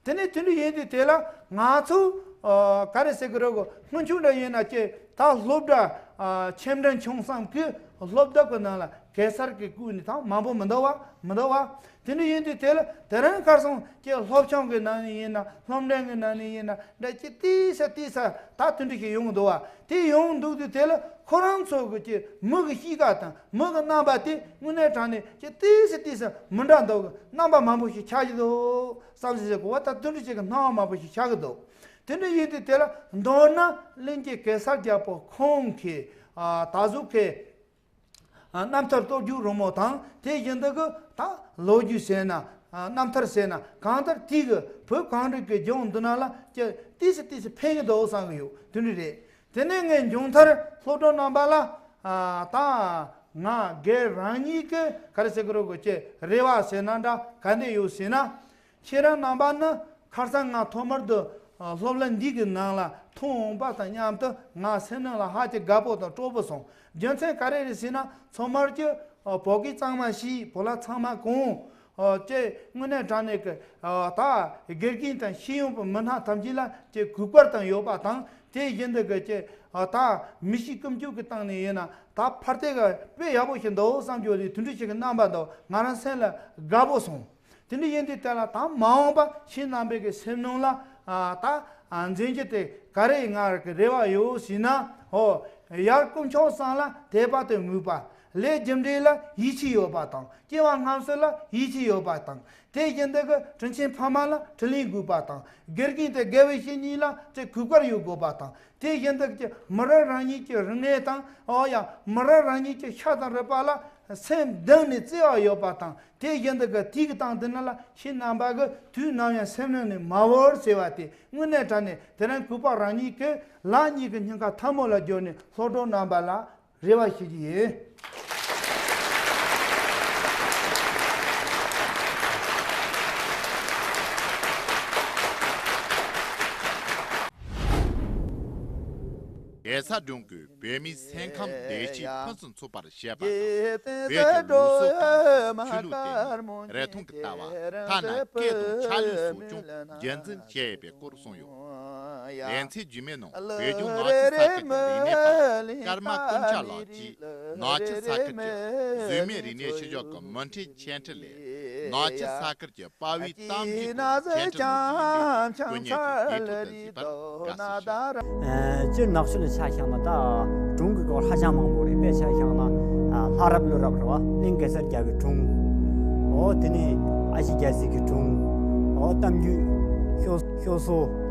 དེ་ནས་དེ་འདྲ་ཡིན་དུས་དེ་ལ་ང་ཚོ་ཨ་ག་རེ་ཟེར་གི་རེད། སྔོན་ཆད་འདྲ་ཡིན་ན་ཀྱེ་ད་སློབ་གྲྭ་ཨ་ཆེ་འབྲིང་ཆུང་གསུམ་གྱི་སློབ་དེབ་ཀྱི་ནང་ལ་གེ་སར་གྱི་སྐོར་ནས་ད་མང་པོ་མི་འདུག་བ། མི་འདུག་བ། དེ་འདྲ་ཡིན་དུས་དེ་ལ་དེ་རིང་ཁ་སང་ཀྱེ་སློབ་སྦྱོང་གི་ནང་ནས་ཡིན་ན། སློབ་འབྲིང་གི་ནང་ནས་ཡིན་ན། འདྲ་ཅིག་ཏོག་ཙམ་ཏོག་ཙམ་ད་དེ་འདྲ་ཞིག་ཡོང་གི་འདུག་བ། དེ་ཡོང་འདུག་དུས་དེ་ལ་ཁོ་རང་ཚོ་གི་ཀྱེ་མིག་གི་གཤིས་ཀ་དང་མིག་གི་རྣམ་པ་དེ་དངོས་གནས་དྲང་གནས་ཀྱེ་ཏོག་ཙམ་ཏོག་ཙམ་མི་འདྲ་འདུག་གི་རྣམ་པ་མང་པོ་ཞིག་ཆགས་ཀྱི་འདུག་བསམ་ཟེར་ཟེར་གོ་བ། ད་དེ་འདྲ་ཅིག་གི་སྣང་བ་མང་པོ་ཞིག་ཆགས་ཀྱི་འདུག་དེ་འདྲ་ཡིན་དུས་དེ་ལ་མདོར་ན་གླིང་རྗེ་གེ་སར་རྒྱལ་པོ་ཁོང་གི་ཨ་ད་གཟོད་ཀྱི་ཨ་རྣམ་ཐར་རྟོགས་བརྗོད་རོལ་མོ་དང་། དེ་བཞིན་དུ་གི་ད་ལོ་རྒྱུས་ཟེར་ན། ཨ་རྣམ་ཐར་ཟེར་ན། གང་ལྟར་དེ་གི་བོད་གངས་རི་གི་ལྗོངས་འདི་ན་ལ་ཀྱེ་ཏོག་ཙམ་ཏོག་ཙམ་ཕན་གི་འདུག་བསམ་གི་ཡོད། དེ་འདྲ་རེད། དེ་ནས་ངས་མཇུག་མཐར་སློབ་གྲོགས་རྣམ་པ་ལ་ཨ་ད་ང་སྒེར་རང་ཉིད་ཀྱི་ག་རེ་ཟེར་གི་རེད། གོ་ཀྱེ་རེ་བ་ཟེར་ན་འདྲ་ག་འདྲ་ཡོད་ཟེར་ན། ཁྱེད་རང་རྣམ་པ་ནི་ཁ་སང་ང་ཐོག་མར་དུ་ཨ་སློབ་གླིང་འདི་གི་ནང་ལ་ཐོན་འོང་པ་དང་མཉམ་དུ་ང་སེམས་ནང་ལ་ཧ་ཅང་དགའ་པོ་དང་སྤྲོ་པོ་སོང་། རྒྱུ་མཚན་ག་རེ་རེད་ཟེར་ན། ཚང་མར་གྱི་ཨ་བོད་སྐད་གཙང་མ་ཤེས། བོད་ལྭ་ཚང་མ་གོན། ཨ་ཀྱེ་དངོས་གནས་དྲང་གནས་ཀྱི་ཨ་ད་དགེ་རྒན་དང་ཤེས་ཡོན་པ་མི་སྣ་ཐམས་ཅད་ལ་ཀྱེ་གུས་བཀུར་དང་ཡོད་པ་དང་། དེ་བཞིན་དུ་གི་ཀྱེ་ཨ་ད་མི་གཤིས་ཀུན་སྤྱོད་ཀྱི་སྟེང་ནས་ཡིན་ན་ད་ཕར་དེ་ག་དཔེ་ཡག་པོ་ཞིག་འདུག་བསམ་རྒྱུ་ལས་དེ་འདྲ་ཞིག་གི་རྣམ་པ་འདུག་ང་རང་སེམས་ལ་དགའ་པོ་སོང་། དེ་འདྲ་ཡིན་དུས་དེ་ལ་ད་མ་འོངས་པ་ཁྱེད་རྣམ་པའི་གི་སེམས་ནང་ལ་ཨ་ད་ཨ་འཛིན་རྒྱུ་དེ་ག་རེ་ང་རང་གི་རེ་བ་ཡོད་ཟེར་ན། ཨོ་ཡར་དཀོན་མཆོག་གསུམ་ལ་དད་པ་དང་མོས་པ། ལས་རྒྱུ་འབྲས་ལ་ཡིད་ཆེས་ཡོད་པ་དང་། སྐྱེ་བ་སྔ་ཕྱི་ལ་ཡིད་ཆེས་ཡོད་པ་དང་། དེ་བཞིན་དུ་གི་དྲིན་ཆེན་ཕ་མ་ལ་དྲིན་ལན་འཇལ་དགོས་པ་དང་། དགེ་རྒན་དང་དགེ་བའི་བཤེས་གཉེན་ལ་ཅིག་གུས་བཀུར་ཡོད་དགོས་པ་དང་། དེ་བཞིན་དུ་ཀྱི་མི་རབས་རང་ཉིད་ཀྱི་རིག་གནས་དང་། ཨོ་ཡ་མི་རབས་རང་ཉིད་ཀྱི་ཤ་དང་རུས་པ་ལ་སེམས་གཏིང་ནས་བརྩེ་བ་ཡོད་པ་དང་། དེ་བཞིན་དུ་གི་དེ་གི་སྟེང་དེ་ནང་ལ་ཁྱེད་རྣམ་པ་གི་དུས་ནམ་ཡང་སེམས་ནང་ནས་མ་བོར་ཟེར་བ་དེ་དངོས་གནས་དྲང་གནས་དེ་རིང་གུས་པ་རང་ཉིད་ཀྱི་ལག་གཉིས་ཀྱི་སྙིང་ཁ་ཐལ་མོ་ལ་བསྒྱུར་ནས་སློབ་གྲོགས་རྣམ་པ་ལ་རེ་བ་ཞུ་རྒྱུ་ཡིན། གེ་སར་སྒྲུང་གིས་བོད་མིའི་སེམས་ཁམས་བདེ་སྐྱིད་ཕུན་སུམ་ཚོགས་པར་བྱེད་པ་དང་། བོད་ཀྱི་ལུགས་སྲོལ་དང་ཆོས་ལུགས་དེ་ཉིད་རིན་ཐང་གི་ལྟ་བ། ཐ་ན་སྐད་དང་ཕྱག་ལས་སོགས་ཀྱང་རྒྱུན་འཛིན་བྱས་ཡོད་པའི་སྐོར་གསུངས་ཡོད། ལེ་ཚན་རྗེས་མའི་ནང་བོད་ལྗོངས་ནག་ཆུ་ས་ཁུལ་གྱི་རིག་གནས་པ་ཀརྨ་ཀུན་ཁྱབ་ལགས་ཀྱིས་ནག་ཆུ་ས་ཁུལ་གྱི་བཟོ་མིའི་རིག་གནས་ཤུལ་བཞག་གི་མུ་འབྲེལ་འཆད་ཁྲིད་ལས། ནག་ཆུ་ས་ཁུལ་གྱི་དཔའ་བོའི་གཏམ་རྒྱུད་ཀྱི་འཆད་ཁྲིད་ནང་བཞིན་པའི་དཀོན་གཉེར་གྱི་སྙིང་སྟོབས་དང་བཅས་པར་དགའ་བསུ་ཞུ། སྤྱིར་ནག་ཆུ་ལ་ཆ་བཞག་ན་ད་སྒྲུང་གི་སྐོར་ཧ་ཅང་མང་པོ་རེད། དཔེ་ཆ་བཞག་ན་ལྷ་རབ་ཀླུ་རབ་རེད་བ། གླིང་གེ་སར་རྒྱལ་པོའི་སྒྲུང་། འོ་དེ་ནས་ཨ་ཞེ་རྒྱལ་སྲས་ཀྱི་སྒྲུང་། འོ་གཏམ་རྒྱུད། ཤོ་ཤོ་སོ།